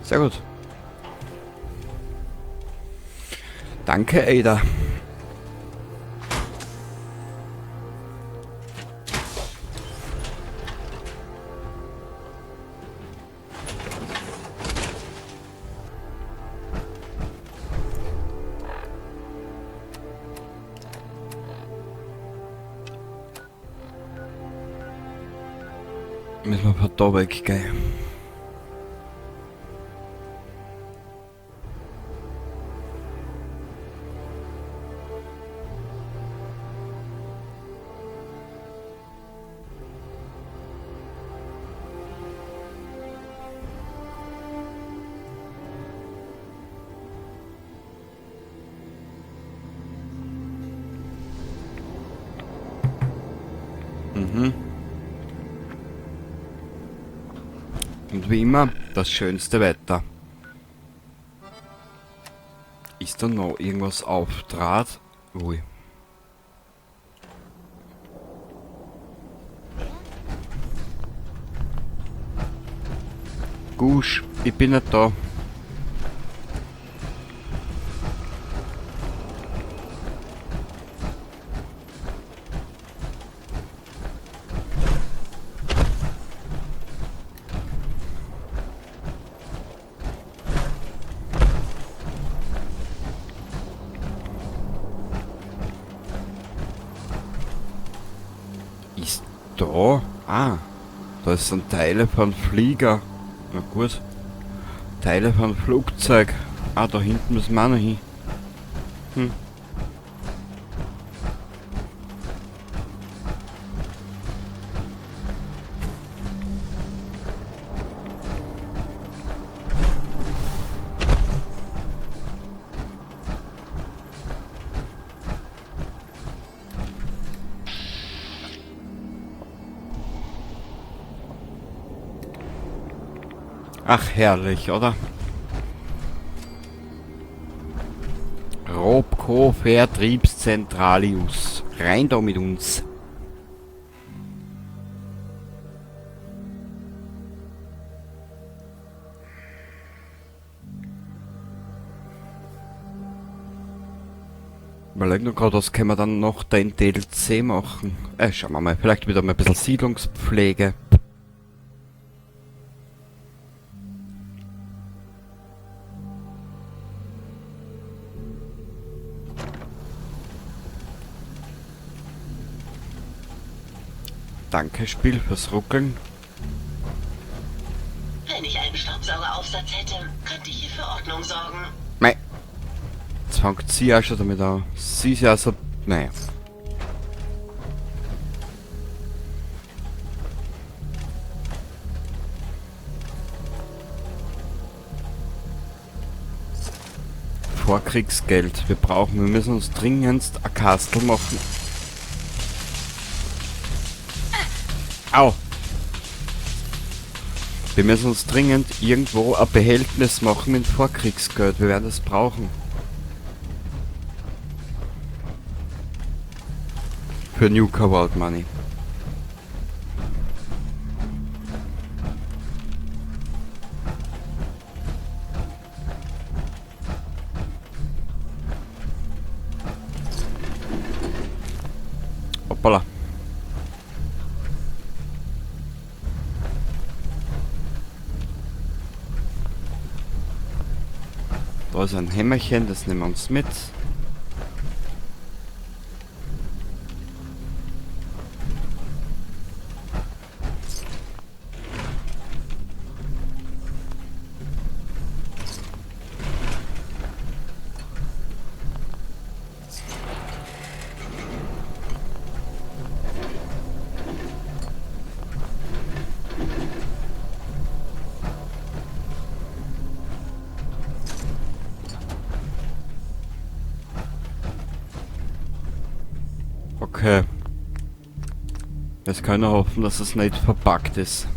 Sehr gut. Danke, Ada. Müssen wir von da weggehen. Mhm. Und wie immer, das schönste Wetter. Ist da noch irgendwas auf Draht? Ui. Gusch, ich bin nicht da. Ist da? Ah, da sind Teile von Flieger. Na gut. Teile von Flugzeug. Ah, da hinten müssen wir auch noch hin. Hm. Ach, herrlich, oder? Robco Vertriebszentralius. Rein da mit uns. Überlegen wir gerade, was können wir dann noch da in DLC machen? Schauen wir mal. Vielleicht wieder mal ein bisschen Siedlungspflege. Danke, Spiel, fürs Ruckeln. Wenn ich einen Staubsaugeraufsatz hätte, könnte ich hier für Ordnung sorgen. Mei. Jetzt fängt sie auch schon damit an. Sie ist ja so... Naja. Vorkriegsgeld. Wir müssen uns dringendst ein Kastel machen. Au! Wir müssen uns dringend irgendwo ein Behältnis machen mit Vorkriegsgeld. Wir werden das brauchen. Für Nuka World Money. Hoppala. Da ist ein Hämmerchen, das nehmen wir uns mit. Okay. Jetzt kann ich hoffen, dass es nicht verpackt ist.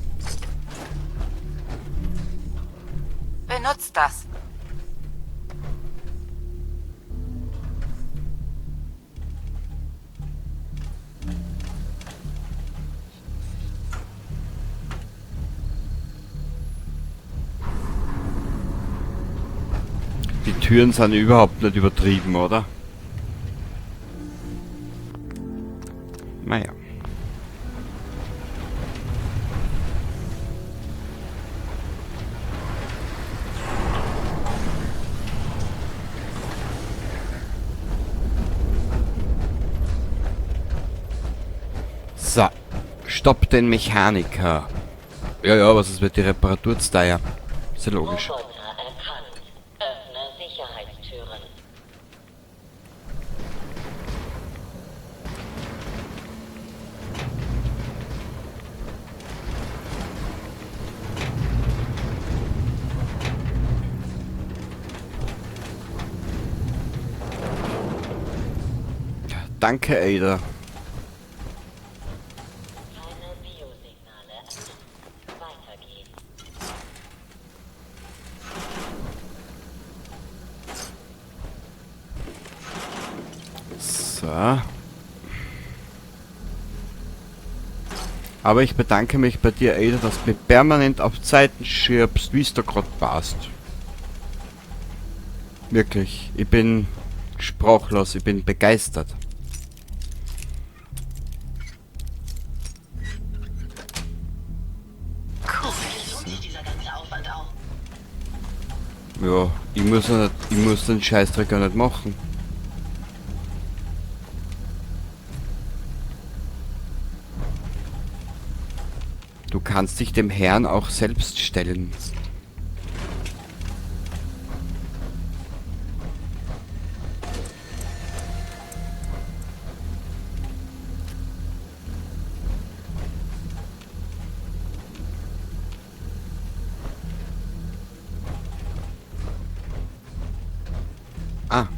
Benutzt das. Türen sind überhaupt nicht übertrieben, oder? Naja. So. Stopp den Mechaniker. Ja, ja, was ist mit der Reparatur zu teuer? Ist ja logisch. Roboter erkannt. Öffne Sicherheitstüren. Danke, Ada. Keine Biosignale erkannt. Weitergehen. So. Aber ich bedanke mich bei dir, Ada, dass du mich permanent auf Zeiten schirbst, wie es da grad passt. Wirklich, ich bin sprachlos, ich bin begeistert. Hoffentlich lohnt sich dieser ganze Aufwand auch. Ja, ich muss ja nicht, ich muss den Scheißdreck ja nicht machen. Du kannst dich dem Herrn auch selbst stellen. Ah.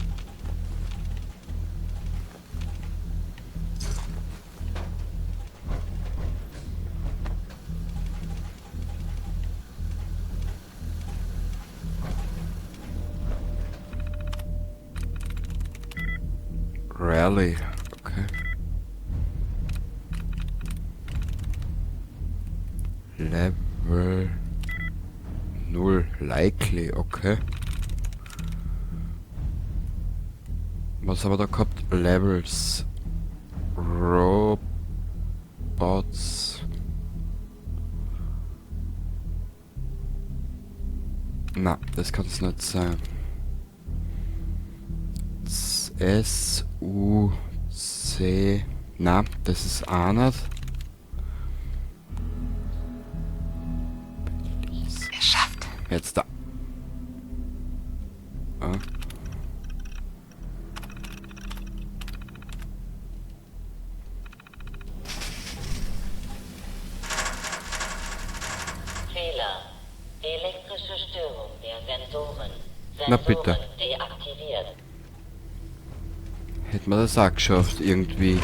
Rally, okay. Level 0 likely, okay. Was haben wir da gehabt? Levels. Robots. Na, das kann's nicht sein. S, U, C. Na, das ist auch nicht. Geschafft. Jetzt da. Ah. Fehler. Elektrische Störung der Sensoren. Na bitte. Sensoren deaktiviert. Hätten wir das auch geschafft, irgendwie.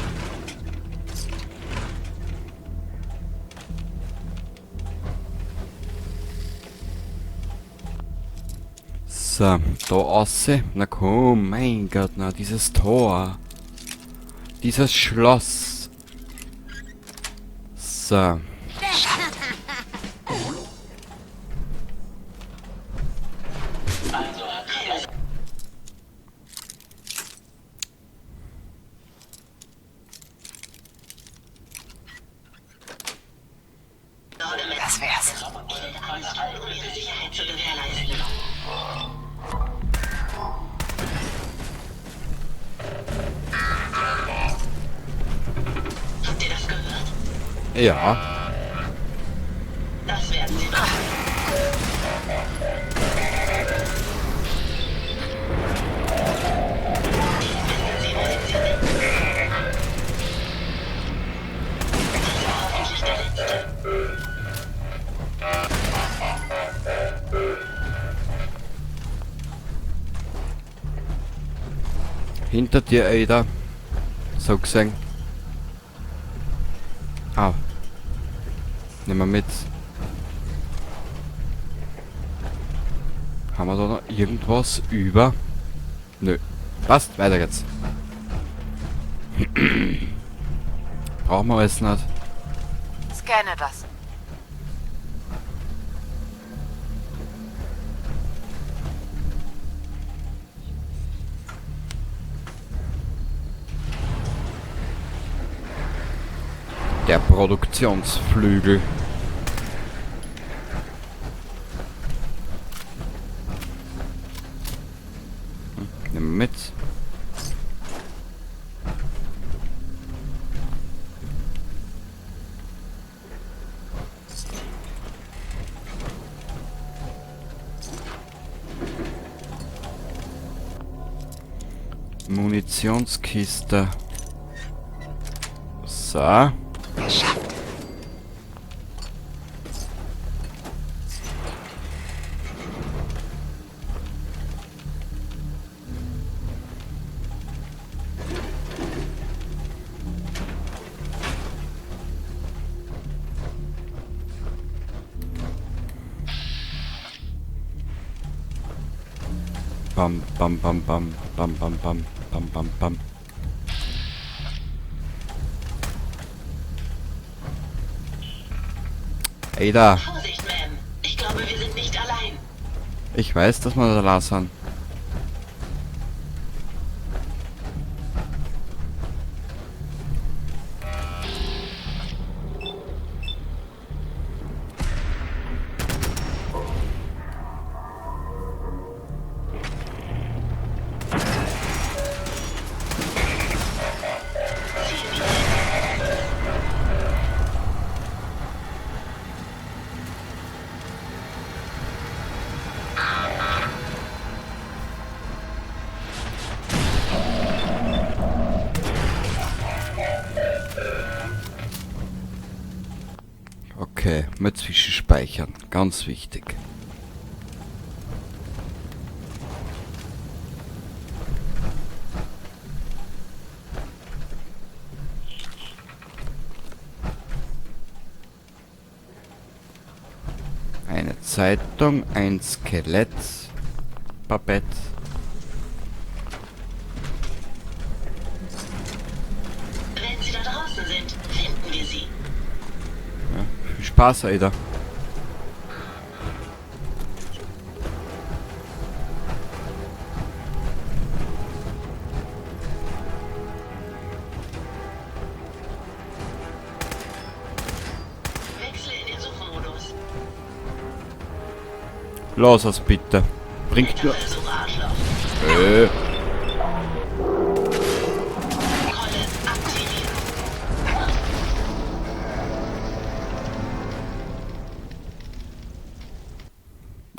So, da aussehen. Na komm, mein Gott, na, dieses Tor. Dieses Schloss. So. Das wär's. Ich werde alles tun, um ihre Sicherheit zu gewährleisten. Habt ihr das gehört? Ja. Das werden sie machen. Jetzt wissen Sie, wohin Sie sind. Das war hoffentlich der letzte. Hinter dir, Ada. So gesehen. Ah. Nehmen wir mit. Haben wir da noch irgendwas über? Nö. Passt, weiter geht's. Brauchen wir alles nicht. Scanne das. Der Produktionsflügel. Nehmen wir mit. Munitionskiste. So. Geschafft. Bam, bam, bam, bam, bam, bam, bam, bam, bam, bam. Ada. Vorsicht, Ma'am. Ich glaube, wir sind nicht allein. Ich weiß, dass wir da sind. Okay, mal zwischenspeichern. Ganz wichtig. Eine Zeitung, ein Skelett, Babette. Wenn Sie da draußen sind, finden wir Sie. Ja, viel Spaß, Ada. Wechsle in den Suchmodus. Los es bitte. Bringt Netter nur. Versuch, Arschloch. Keule aktivieren.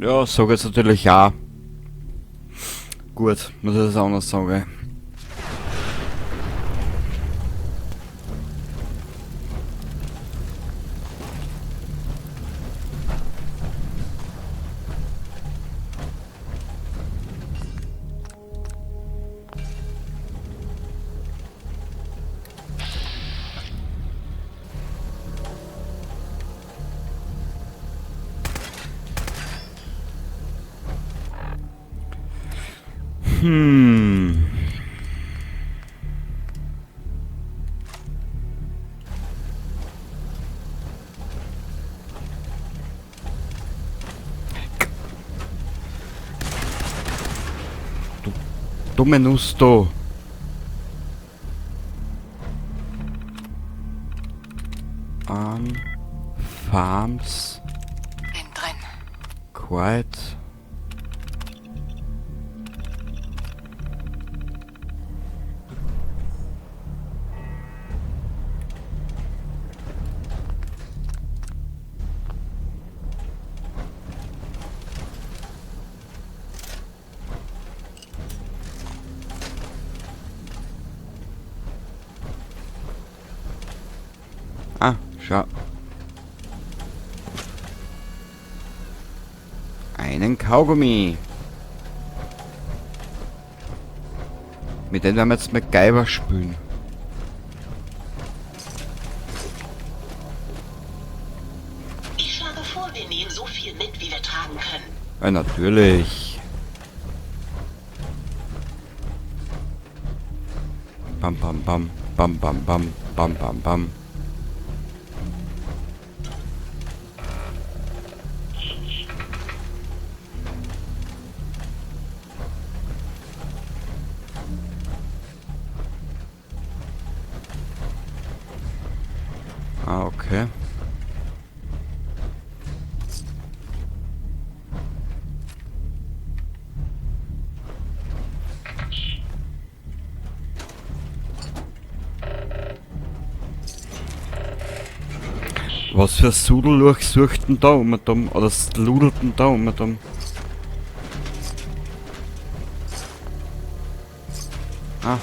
Ja, sag jetzt natürlich auch. Gut, muss ich das auch noch sagen. Du dumme Nuss, du. Farms. Bin drin. Quiet. Ah, schau. Einen Kaugummi. Mit dem werden wir jetzt MacGyver spülen. Ich schlage vor, wir nehmen so viel mit, wie wir tragen können. Ja, natürlich. Bam, bam, bam, bam, bam, bam, bam, bam, bam. Ah, okay. Was für Sudellurch sucht denn da um dumm? Oder ludelt denn da um dumm? Ah.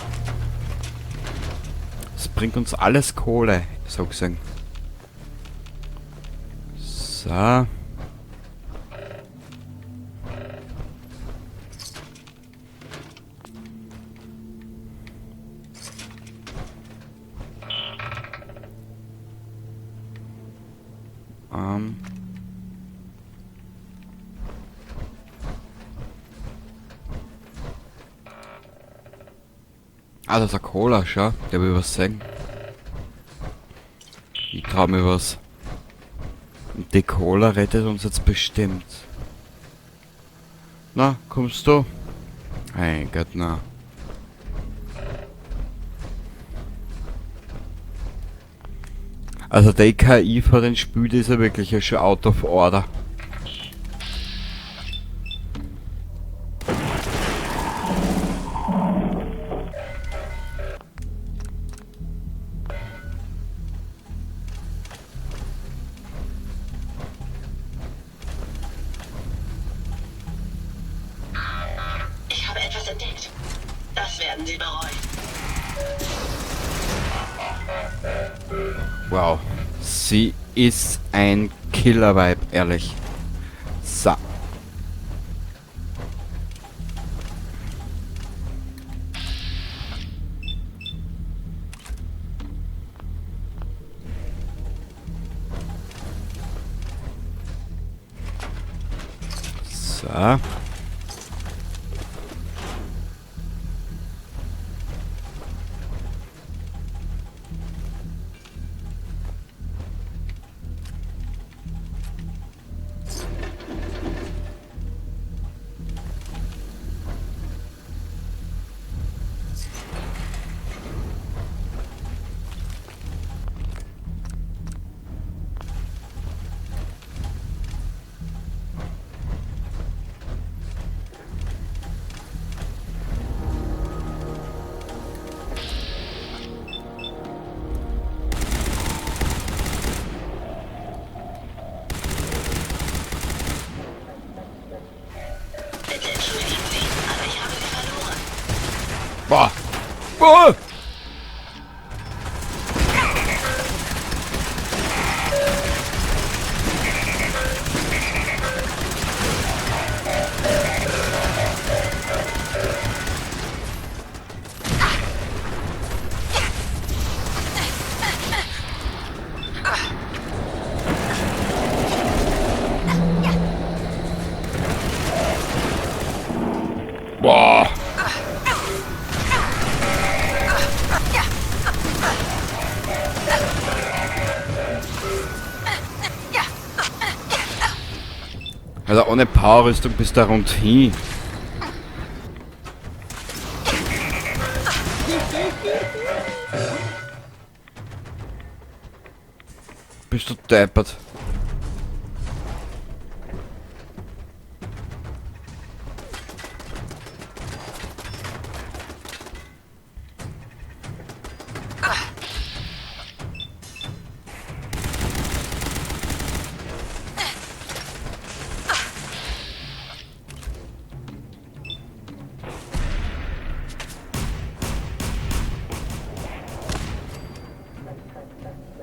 Das bringt uns alles Kohle, so gesehen. So. Ah, das ist ein Cola, schau. Der will was sagen. Ich trau mir was. Und die Cola rettet uns jetzt bestimmt. Na, kommst du? Hey Gott, na. Also die KI vor den Spiel, die ist ja wirklich schon out of order. Ich habe etwas entdeckt. Das werden Sie bereuen. Wow. Sie ist ein Killer-Vibe, ehrlich. So. So. Bitte entschuldigen Sie, aber ich habe Sie verloren. Boah. Boah. Boah. Also ohne Powerrüstung bist du da rund hin. Bist du deppert?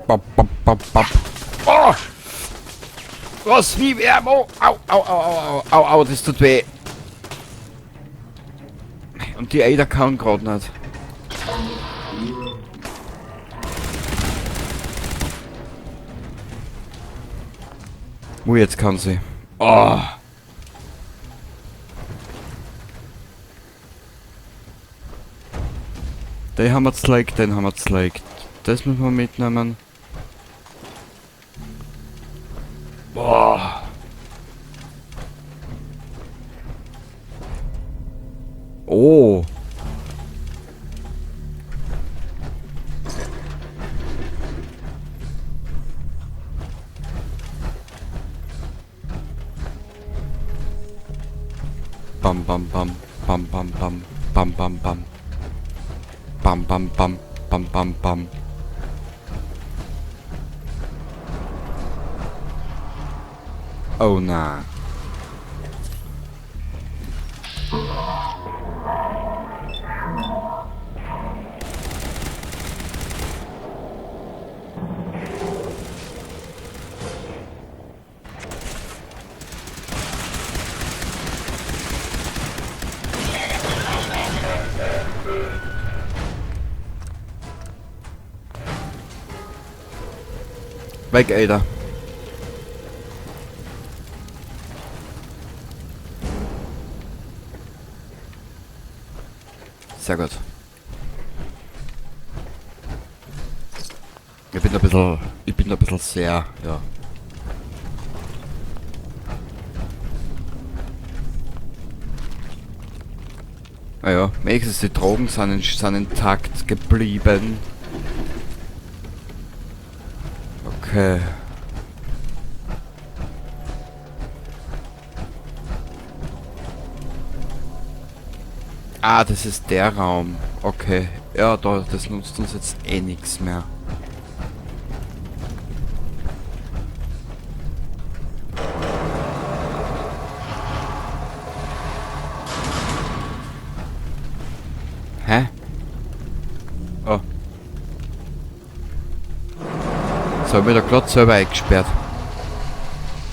Bop, bop, bop, bop. Oh! Was? Wie? Wer? Wo? Au, au, au, au, au, au, das tut weh. Und die Ada kann grad nicht. Wo jetzt kann sie? Oh! Den haben wir zerlegt, den haben wir zerlegt. Das müssen wir mitnehmen. Boah. Oh. Bam, bam, bam. Bam, bam, bam. Bam, bam, bam. Bam, bam, bam. Bam, bam, bam. Oh na. Weg, Alter. Sehr gut. Ich bin ein bisschen sehr, ja. Naja, wenigstens die Drogen sind intakt geblieben. Okay. Ah, das ist der Raum. Okay. Ja, da, das nutzt uns jetzt eh nix mehr. Hä? Oh. So, hab ich da grad selber eingesperrt.